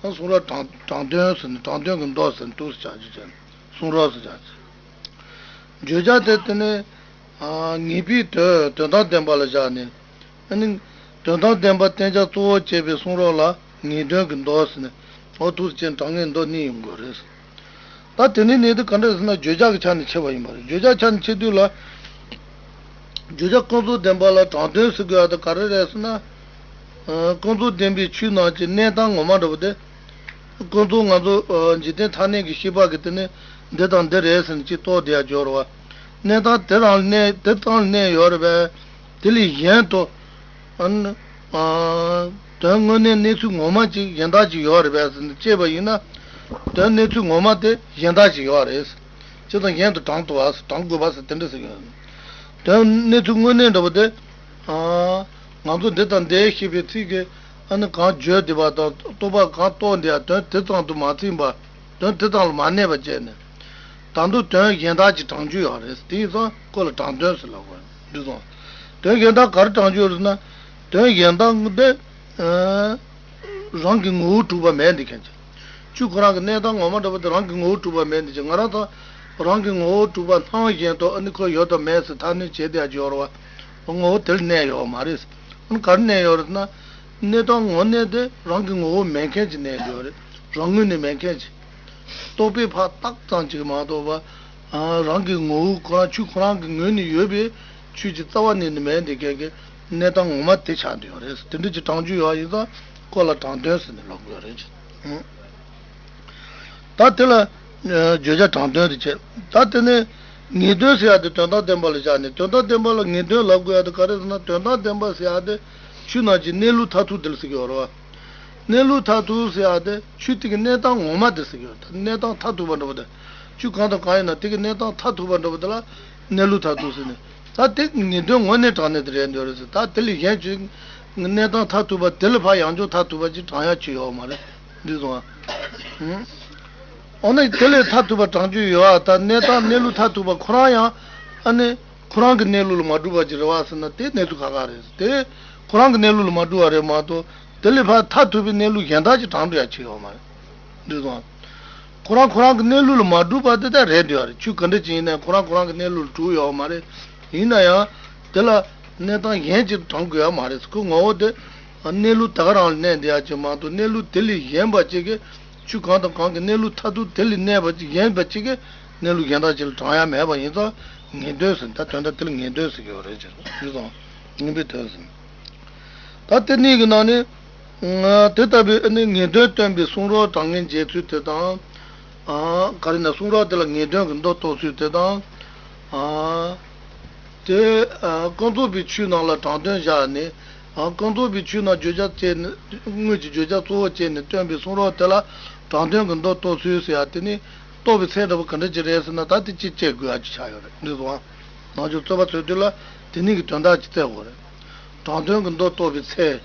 གསུང་རབ་དྲང་དྲང་དོན་ཟེར་ནས་དྲང་དོན་གྱི་མདོ་ཟེར་ནས་དུས་སུ་བྱ་རྒྱུ་བྱས་ནས་གསུང་རབ་ཟེར་བྱ་ཟེར། བརྗོད་བྱ་དེ་དེ་ནི། ཨ། ངེས་པའི་དོན་དོན་དམ་བདེན་པ་ལ་བཞག་ནས། ཨ་ནི། དོན་དམ་བདེན་པ་བསྟན་བྱ་གཙོ་བོ་བྱས་པའི་གསུང་རབ་ལ་ངེས་དོན་གྱི་མདོ་ཟེར་ནས་འོ་དུས་ཅན་དྲང་ངེས་མདོ་གཉིས་ཡོང་དགོས་རེད། ད་དེ་ནས་ནི་དེ་ག་འདྲ་ཟེར་ན་བརྗོད་བྱ་གི་ཆ་ནས་ཕྱེ་བ་ཡིན་པ་རེད། བརྗོད་བྱ་ཆ་ནས་ཕྱེ་དུས་ལ། བརྗོད་བྱ་ཀུན་རྫོབ་བདེན་པ་ལ་དྲང་དོན་ཟེར་དགོས་ཡ་དེ་ག་རེ་རེད་ཟེར་ན། ཨ། ཀུན་རྫོབ་བདེན་པའི་ཆོས་རྣམས་ཀྱི་གནས་སྟངས་ངོ་མ་འདྲ་པོ་དེ། ཀུན་རྫོབ་ང་ཚོ་འཇིག་རྟེན་ཐ་སྙད་ཀྱི་ཤེས་པ་གི་དེ་ནི་འདི་དང་འདི་རེད་ཟེར་ནས་ཅིག་རྟོགས་བསྡད་ཡ་སྦྱོར་བ། གནས་སྟངས་དེ་རང་ལ་གནས་དེ་རང་ལ་གནས་ཡོད་རེད་པས། དེ་ལས་གཞན་དུ། ཨ་ནི། ཨ། དོན་དངོས་གནས་གནས་ཚུལ་ངོ་མ་ཅིག་གཞན་དག་ཅིག་ཡོད་རེད་པས་ཟེར་ནས་དཔྱད་པ་ཡིན་ན། དོན་གནས་ཚུལ་ངོ་མ་དེ་གཞན་དག་ཅིག་ཡོད་རེད། ཅི་དང་གཞན་དུ་དྲང་དུ་བ་ཟེར་དྲང་དགོས་པ་ཟེར་དེ་འདྲ་ཟེར་གྱི་ཡོད། དོན་གནས་ཚུལ་དངོས་གནས་འདྲ་པོ་དེ། ཨ། ང་ཚོ་འདི་དང་འདི་ཞེས་པའི་ཚིག་གིས་ཨ་ནི་གང་བརྗོད་བསྡད་པ་དང་རྟོག་པ་གང་རྟོགས་འདི་ཡང་དོན་དེ་ཙམ་དུ་མ་ཚིམ་པ། དོན་དེ་ཙམ་ལ་མ་གནས་པ་བྱས་ནས། ད་དུང་དོན་གཞན་དག་ཅིག་དྲང་རྒྱུ་ཡོད་རེད། དེ་ཡིན་ཙང་ཁོ་ལ་དྲང་དོན་ཟེར་ལབ་དགོས་འདི་སོང་། དོན་གཞན་དག་ག་རེ་དྲང་རྒྱུ་ཡོད་རེད་ཟེར་ན། དོན་གཞན་དག་དེ། ཨ། རང་གི་ངོ་བོ་གྲུབ་པ་མེད་འདི་མཁན་ཅིག་ཆོས་ཁོ་རང་གི་གནས་སྟངས་ངོ་མ་འདྲ་པོ་དེ་རང་གི་ངོ་བོ་གྲུབ་པ་མེད་འདི་ཅིག་ང་རང་ཚོ་རང་གི་ངོ་བོ་གྲུབ་པ་སྣང་བཞིན་དུ་ཨ་ནི་ཁོ་ཡོད་དང་མེད་ཟེར་ཐ་སྙད་བྱེད་བསྡད་ཡ་ཅིག་ཡོད་རེད་བ། ངོ་བོ་དེར་གནས་ཡོད་མ་རེད། ཨ་ནི་ག་རེ་གནས་ཡོད་རེད་ཟེར་ན། གནས་སྟངས་ངོ་གནས་དེ་རང་གི་ངོ་བོ་མེད་མཁན་ཅིག་གནས་ཡོད་རེད། རང་ངོས་ནས་མེད་མཁན་ཅིག་རྟོག་པས་ཕར་བཏགས་ཙམ་ཅིག་མ་གཏོགས་པ། ཨ། རང་གི་ངོ་བོ་ཁོ་རང་ཆོས་ཁོ་རང་གི་ངོས་ནས་ཡོད་པའི་ཆོས་ཀྱི་རྩ་བ་ནས་ནི་མེད་འདི་སྐད་ཀྱི་གནས་སྟངས་ངོ་མ་དེ་ཆགས་འདུག་ཡོད་རེད། དེ་འདྲ་ཅིག་དྲང་རྒྱུ་ཡོད་ཡིན་ཙང་ཁོ་ལ་དྲང་དོན་ཟེར་ནས་ལབ་དགོས་རེད། ཨང་། ད་དེ་ལ་བརྗོད་བྱ་དྲང་དོན་དེ་བྱས། ད་དེ་ནས་ངེས་དོན་ཟེར་ཡ་དེ་དོན་དམ་བདེན་པ་ལ་བཞག་ནས་དོན་དམ་བདེན་པ་ལ་ངེས་དོན་ལབ་དགོས་ཡ་དེ་ག་རེ་ཟེར་ན་དོན་དམ་བདེན་པ་ཟེར་ཡ་དེ་ཆོས་རྣམས་ཀྱི་གནས་ལུགས་མཐར་ཐུག་དེ་ལ་ཟེར་གྱི་ཡོད་རེད་བ། གནས་ལུགས་མཐར་ཐུག་ཟེར་ཡ་དེ་ཆོས་དེ་གི་གནས་སྟངས་ངོ་མ་དེ་ཟེར་གྱི་ཡོད། གནས་སྟངས་མཐར་ཐུག་པ་འདྲ་པོ་དེ། ཆོས་གང་དང་གང་ཡིན་ན་དེ་གི་གནས་སྟངས་མཐར་ཐུག་པ་འདྲ་པོ་དེ་ལ་གནས་ལུགས་མཐར་ཐུག་ཟེར་ནས། ད་དེ་ངེས་དོན་དངོས་གནས་དྲང་གནས་དེ་རེད་འདོད་རེད་ཟེར། ད་དེ་ལས་གཞན་ཅིག་གནས་སྟངས་མཐར་ཐུག་པ་དེ་ལས་ཕར་ཡང་བསྐྱར་མཐར་ཐུག་པ་ཅིག་དྲང་ཡ་ཅིག་ཡོད་མ་རེད། འདི་སོང་ཨ། འོ་ན་དེ་ལས་མཐར་ཐུག་པ་དྲང་རྒྱུ་ཡོད་ཨ། ད་གནས་སྟངས་གནས་ལུགས་མཐར་ཐུག་པ་ཁོ་རང་ཡང་ཨ་ནི། ཁོ་རང་གི་གནས་ལུགས་ལ་མ་གྲུབ་པ་ཅིག་རེད་བ་ཟེར་ན་དེ་གནས་ཚུལ་ཁག་ཁག་རེད། དེ་ཁོ་རང་གི་གནས་ལུགས་ལ་མ་གྲུབ་པ་རེད་མ་གཏོགས་དེ་ལས་ཕར་མཐར་ཐུག་པའི་གནས་ལུགས་གཞན་དག་ཅིག་དྲང་འགྲོ་ཡ་ཅིག་ཡོད་མ་རེད། འདི་སོང་། ཁོ་རང་ཁོ་རང་གི་གནས་ལུགས་ལ་མ་གྲུབ་པ་དེ་ད་རེད་འདོད་རེད། ཆོས་ག་འདྲ་ཅིག་ཡིན་ནའང་ཁོ་རང་ཁོ་རང་གི་གནས་ལུགས་ལ་གྲུབ་ཡོད་མ་རེད། ཡིན་ན་ཡང་དེ་ལ་གནས་སྟངས་གཞན་ཅིག་དྲང་དགོས་ཡ་མ་རེད། ཁོའི་ངོ་བོ་དེ་གནས་ལུགས་ད་ག་རང་ལ་གནས་བསྡད་ཡ་ཅིག་མ་གཏོགས་གནས་ལུགས་དེ་ལས་གཞན་པ་ཅིག་གི་ཆོས་གང་དང་གང་གི་གནས་ལུགས་མཐར་ཐུག་དེ་ལས་གནས་པ་ཅིག་གཞན་པ་ཅིག་གི་གནས་ལུགས་གཞན་དག་ཅིག་ལ་དྲང་ཡ་མེད་པ་ཡིན་ཙང་ངེས་དོན་ཟེར། ད་དོན་དག་དེ་ལ་ངེས་དོན་ཟེར་གྱི་ཡོད་རེད་ཅེས་ཞུས་སོང་། ངེས་པའི་དོན་ཟེར། ད་དེ་གཉིས་ཀྱི་ནང་ནས་དེ་ལྟ་བུའི་ཨ་ནི་ངེས་དོན་སྟོན་པའི་གསུང་རབ་དྲང་ངེས་འབྱེད་ཚུལ་དེ་དང་། ག་རེ་ན་གསུང་རབ་དེ་ལ་ངེས་དོན་གྱི་མདོ་རྟོགས་ཚུལ་དེ་དང་། དེ་ཀུན་རྫོབ་པའི་ཆོས་རྣམས་ལ་དྲང་དོན་བཞག་ནས། ཀུན་རྫོབ་པའི་ཆོས་རྣམས་བརྗོད་བྱ་བྱས་ནས་དངོས་ཀྱི་བརྗོད་བྱ་གཙོ་བོ་བྱས་ནས་སྟོན་པའི་གསུང་རབ་དེ་ལ་དྲང་དོན་གྱི་མདོ་རྟོགས་ཚུལ་ཟེར་ཡ་དེ་ནི་རྟོགས་པའི་ཚད་འདྲ་པོ་ག་འདྲ་ཅིག་རེད་ཟེར་ན་ད་དེ་གཅིག་དཔྱད་དགོས་ཡ་ཅིག་ཆགས་ཡོད་རེད། འདི་སོང་ང་། ནང་ཆོས་རྩོད་པ་རྩོད་དུས་ལ་དེ་གཉིས་ཀྱི་དོན་དག་ཅིག་བཙལ་དགོས་རེད། དྲང་དོན་གྱི་མདོ་རྟོགས་པའི་ཚད།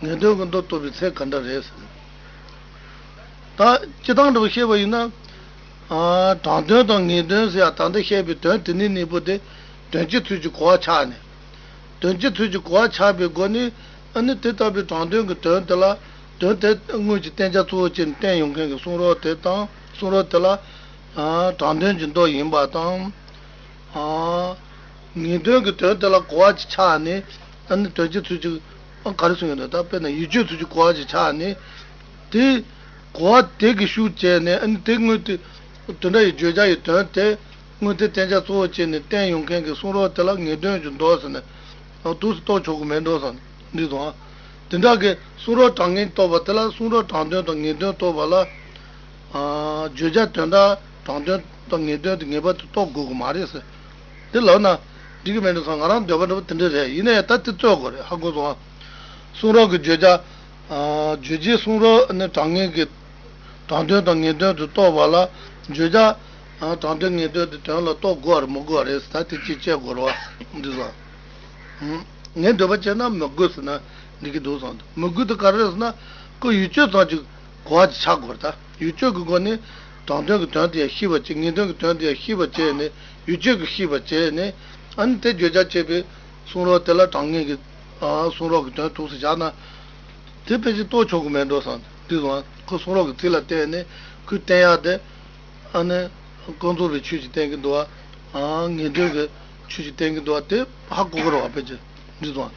ངེས་དོན་གྱི་མདོ་རྟོགས་པའི་ཚད་ག་འདྲ་རེད་ཟེར་ན། ད་སྤྱིར་བཏང་འདྲ་པོ་བཤད་པ་ཡིན་ན། ཨ། དྲང་དོན་དང་ངེས་དོན་ཟེར་ཡ་ད་ལྟ་བཤད་པའི་དོན་དེ་གཉིས་གཉིས་པོ་དེ་དོན་སྤྱི་ཚུལ་གྱི་གོ་བ་ཆགས་ནས། དོན་སྤྱི་ཚུལ་གྱི་གོ་བ་ཆགས་པའི་སྒོ་ནས་ཨ་ནི་དེ་ལྟ་བུའི་དྲང་དོན་གྱི་དོན་དེ་ལ་དོན་དེ་དངོས་ཀྱི་བསྟན་བྱ་གཙོ་བོ་བྱས་ནས་བསྟན་ཡོང་མཁན་གྱི་གསུང་རབ་དེ་དང་གསུང་རབ་དེ་ལ། ཨ། དྲང་དོན་གྱི་མདོ་ཡིན་པ་དང་། ཨ། ངེས་དོན་གྱི་དོན་དེ་ལ་གོ་བ་ཅིག་ཆགས་ནས་ཨ་ནི་དོན་སྤྱི་ཚུལ་གྱི། ཨ། ག་རེ་གསུངས་ཡོད་འདུག་ད་དཔེར་ན་ཡིད་དཔྱོད་ཚུལ་གྱི་གོ་བ་ཅིག་ཆགས་ནས། དེ་གོ་བ་དེ་གི་ཤུགས་བྱས་ནས། ཨ་ནི་དེ་དངོས་དེ་དེ་འདྲ་ཡི་བརྗོད་བྱ་ཡི་དོན་དེ་དངོས་དེ་བསྟན་བྱ་གཙོ་བོ་བྱས་ནས་བསྟན་ཡོང་མཁན་གྱི་གསུང་རབ་དེ་ལ་ངེས་དོན་གྱི་མདོ་ཟེར་ནས། ཨ། འདུག་སེ་རྟོགས་ཆོག་གི་མེད་འགྲོ་བསམ་འདི་སོང་ཨ། དེ་འདྲ་གི་གསུང་རབ་དྲང་ངེས་རྟོགས་པ་དེ་ལ། གསུང་རབ་དྲང་དོན་དང་ངེས་དོན་རྟོགས་པ་ལ། ཨ། བརྗོད་བྱ་དོན་དག་དྲང་དོན་དང་ངེས་དོན་དེ་ངེས་པར་དུ་རྟོགས་དགོས་ཀྱི་མ་རེད་ཟེར། དེ་ལབ་ན་འགྲིག་གི་མེད་འགྲོ་བསམ། ང་རང་འདོད་པ་འདྲ་པོ་དེ་འདྲ་རེད། ཡིན་ནའི་ད་དེ་རྩོད་དགོས་རེད། ཧ་གོ་སོང་ཨ། གསུང་རབ་ཀྱི་བརྗོད་བྱ། ཨ། བརྗོད་བྱའི་གསུང་རབ་ནི་དྲང་ངེས་ཀྱི་དྲང་དོན་དང་ངེས་དོན་དུ་རྟོགས་པ་ལ། བརྗོད་བྱ། ཨ། དྲང་དོན་ངེས་དོན་དེ་དོན་ལ་རྟོགས་དགོས་པ་རེད་མི་དགོས་པ་རེད་ཟེར། ད་དེ་ཅིག་དཔྱད་དགོས་རེད་བ། འདི་ཚོ། ངས་འདོད་པ་བྱས་ན་མི་དགོས་ཟེར་ན་འགྲིག་གི་འདུག་བསམ་འདུག་མི་དགོས་དེ་ག་རེ་རེད་ཟེར་ན། ཁོ་ཡུལ་ཆོས་ཙམ་ཅིག་གོ་བ་ཅིག་ཆགས་དགོས་རེད། ད་ཡུལ་ཆོས་ཀྱི་སྒོ་ནས་དྲང་དོན་གྱི་དོན་དེ་ཡང་ཤེས་པ་བྱེད། ངེས་དོན་གྱི་དོན་དེ་ཡང་ཤེས་པ་བྱས་ནས། ཡུལ་ཆོས་ཀྱི་ཤེས་པ་བྱས་ནས། ཨ་ནི་དེ་བརྗོད་བྱ་བྱས་པའི་གསུང་རབ་དེ་ལ་དྲང་ངེས་ཀྱི། ཨ། གསུང་རབ་ཀྱི་དོན་འདུག་སེ་བཞག་ན། དེ་ཕལ་ཆེར་རྟོགས་ཆོག་གི་མེད་འགྲོ་བསམ་འདི་སོང་། ཁོ་གསུང་རབ་ཀྱི་ཚིག་ལ་བརྟེན་ནས་ཁོས་བསྟན་ཡག་དེ། ཨ་ནི་ཀུན་རྫོབ་པའི་ཆོས་ཅིག་བསྟན་གྱི་འདུག་བ། ཨ། ངེས་དོན་གྱི་ཆོས་ཅིག་བསྟན་གྱི་འདུག་བ། དེ་ཧ་གོ་གི་རེད་བ། ཕལ་ཆེར་འདི་སོང་།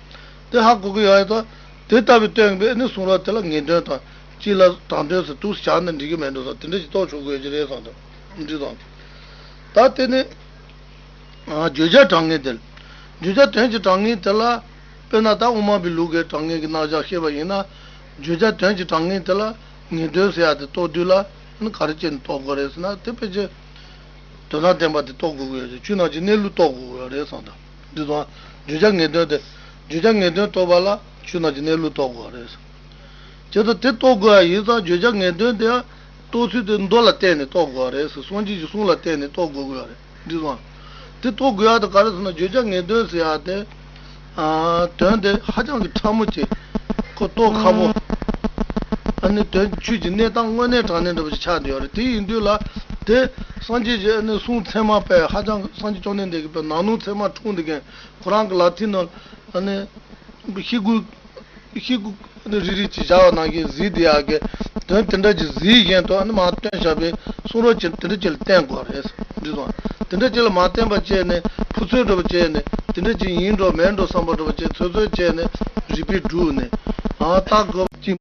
དེ་ཧ་གོ་གི་ཡོད་ཡ་ད། དེ་ལྟ་བུའི་སྟོན་པའི་ནི་གསུང་རབ་དེ་ལ་ངེས་དོན་དང་གཅིག་ལ་དྲང་དོན་ཟེར་འདུག་སེ་བཞག་ན་འགྲིག་གི་མེད་འགྲོ་བསམ། དེ་འདྲ་ཞིག་རྟོགས་ཆོག་གི་ཡོད་ཀྱི་རེད་བསམ་འདུག་འདི་སོང་། ད་དེ་ནི། ཨ། བརྗོད་བྱ་དྲང་ངེས་དེ་ལ། བརྗོད་བྱ་དོན་གྱི་དྲང་ངེས་དེ་ལ། དཔེར་ན་ད་དབུ་མ་པའི་ལུགས་ཀྱི་དྲང་ངེས་ཀྱི་རྣམ་གཞག་བཤད་པ་ཡིན་ན། བརྗོད་བྱ་དོན་གྱི་དྲང་ངེས་དེ་ལ་ངེས་དོན་ཟེར་ཡ་དེ་རྟོགས་དུས་ལ། ཨ་ནི་ག་རེ་བྱས་ནས་རྟོགས་དགོས་རེད་ཟེར་ན། དེ་ཕལ་ཆེར་དོན་དམ་བདེན་པ་དེ་རྟོགས་དགོས་ཀྱི་ཡོད་རེད། ཆོས་རྣམས་ཀྱི་གནས་ལུགས་རྟོགས་དགོས་ཀྱི་ཡོད་རེད་བསམ་འདུག་འདི་སོང་། བརྗོད་བྱ་ངེས་དོན་དེ། བརྗོད་བྱ་ངེས་དོན་རྟོགས་པ་ལ་ཆོས་རྣམས་ཀྱི་གནས་ལུགས་རྟོགས་དགོས་རེད། བྱས་ཙང་དེ་རྟོགས་དགོས་པ་ཡིན་ཙང་། བརྗོད་བྱ་ངེས་དོན་དེ་ཡང་རྟོགས་ཚུལ་དེ་མདོ་ལ་བརྟེན་ནས་རྟོགས་དགོས་པ་རེད་ཟེར། སངས་རྒྱས་ཀྱི་གསུང་ལ་བརྟེན་ནས་རྟོགས་དགོས་ཀྱི་ཡོད་རེད། འདི་སོང་། དེ་རྟོགས་དགོས་ཡག་དེ་ག་རེ་ཟེར་ན། བརྗོད་བྱ་ངེས་དོན་ཟེར་ཡག་དེ། ཨ། དོན་དེ་ཧ་ཅང་གི་ཕྲ་མོ་ཅིག་ཁོ་རྟོགས་ཁག་པོ། ཨ་ནི་དོན་ཆོས་ཀྱི་གནས་སྟངས་དངོས་གནས་དྲང་གནས་འདྲ་པོ་ཅིག་ཆགས་བསྡད་ཡོད་རེད། དེ་ཡིན་དུས་ལ་དེ་སངས་རྒྱས་ཀྱི་ཨ་ནི་གསུང་ཚད་མ་དཔེ་ཧ་ཅང་། སངས་རྒྱས་བཅོམ་ལྡན་འདས་ཀྱི་དཔེ་ནང་ནོ་ཚད་མ་འཁྲུངས་བསྡད་མཁན། ཁོ་རང་གི་ལག་མཐིལ་ནང་ཨ་ནི་ཤེལ་སྒོ། ཤེལ་སྒོ་རིལ་རིལ་ཅིག་བཞག་པ་ནང་བཞིན་གཟིགས་བསྡད་ཡག་གི། དོན་དེ་འདྲ་ཅིག་གཟིགས་བཞིན་དུ་ཨ་ནི་མར་སྟོན་བྱ་བའི་གསུང་རབ་ཅིག་དེ་འདྲ་ཅིག་ལ་བརྟེན་དགོས་རེད། འདི་སོང་། དེ་འདྲ་ཅིག་ལ་མར་བརྟེན་པ་བྱས་ནས། ཕུགས་བསམ་འདྲ་པོ་བྱས་ནས། དེ་འདྲ་ཅིག་ཡིན་འགྲོ་མིན་འགྲོ་བསམ་པ་འདྲ་པོ་བྱས། ཚོད་ཚོད་བྱས་ནས་རིགས་པས་བསྒྲུབས་ནས། ཨ། ད་དགོས་ཅིག